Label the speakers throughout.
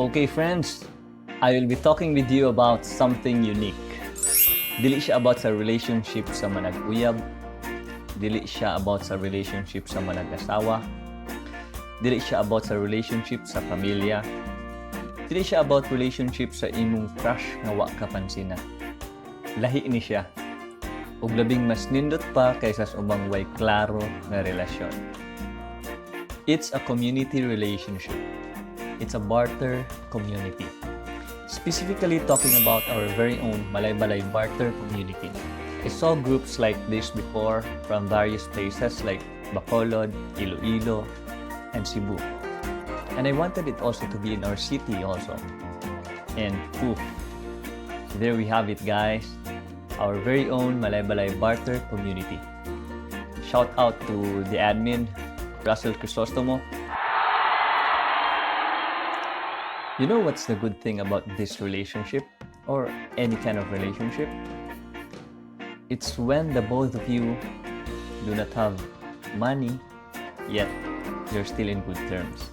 Speaker 1: Okay friends, I will be talking with you about something unique. Dili siya about sa relationship sa manag-uyab, dili siya about sa relationship sa manag-asawa, dili siya about sa relationship sa pamilya, dili siya about relationship sa imong crush nga wa ka pansina. Lahi ni siya. Ug labing mas nindot pa kaysa sa ubang way klaro nga relasyon. It's a community relationship. It's a barter community. Specifically talking about our very own Malaybalay barter community. I saw groups like this before from various places like Bacolod, Iloilo, and Cebu. And I wanted it also to be in our city also. And poof, there we have it, guys. Our very own Malaybalay barter community. Shout out to the admin, Russell Crisostomo. You know what's the good thing about this relationship or any kind of relationship? It's when the both of you do not have money, yet you're still in good terms.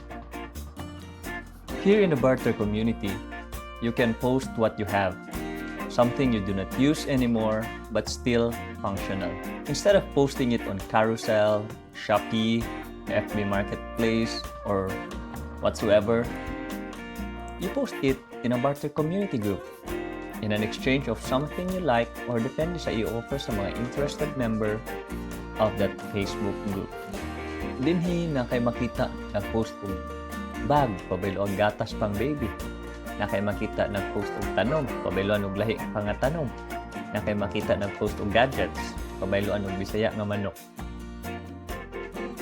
Speaker 1: Here in the barter community, you can post what you have, something you do not use anymore but still functional. Instead of posting it on Carousell, Shopee, FB Marketplace, or whatsoever, you post it in a barter community group in an exchange of something you like or depende sa i-offer sa mga interested member of that Facebook group. Dinhi naa kay makita nag-post og bag, pabaylo og gatas pang baby. Naa kay makita nag-post og tanom, pabayloan og lahi pa nga tanom. Naa kay makita nag-post og gadgets, pabayloan og Bisaya nga manok.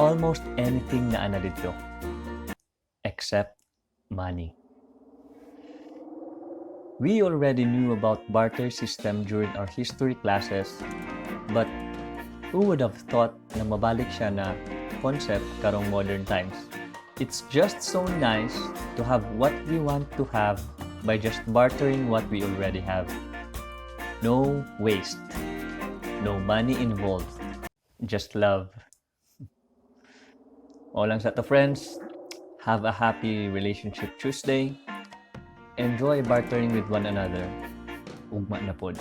Speaker 1: Almost anything naa na didto except money. We already knew about barter system during our history classes, but who would have thought na mabalik siya na concept karong modern times? It's just so nice to have what we want to have by just bartering what we already have. No waste. No money involved. Just love. Mao lang sa to, friends. Have a happy Relationship Tuesday. Enjoy bartering with one another. Ugma na pod.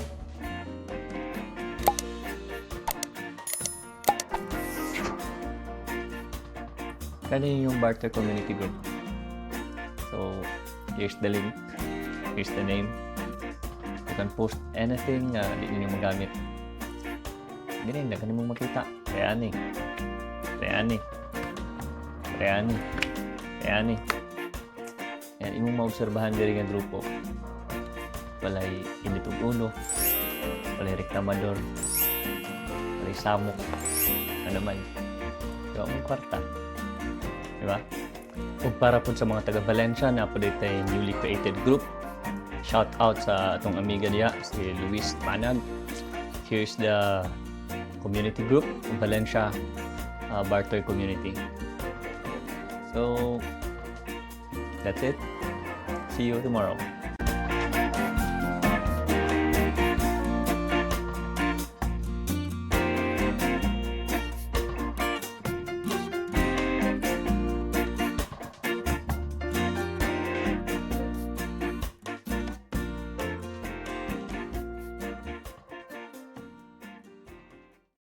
Speaker 1: Kani yung barter community group. So, here's the link. Here's the name. You can post anything na di ninyo magamit. Gini, na kani mong makita. Kaya ani. Kaya ani. Kaya ani. Kaya ani. Yan, imong maobserbahan diri nga grupo. Walay init og ulo. Walay reklamador. Walay samok. Ano man. Diba, may kwarta. Diba? Ug para pod sa mga taga Valencia naa pod tay newly created group. Shout out sa atong amiga diya, si Luis Panag. Here's the community group, Valencia Barter Community. So, that's it. See you tomorrow.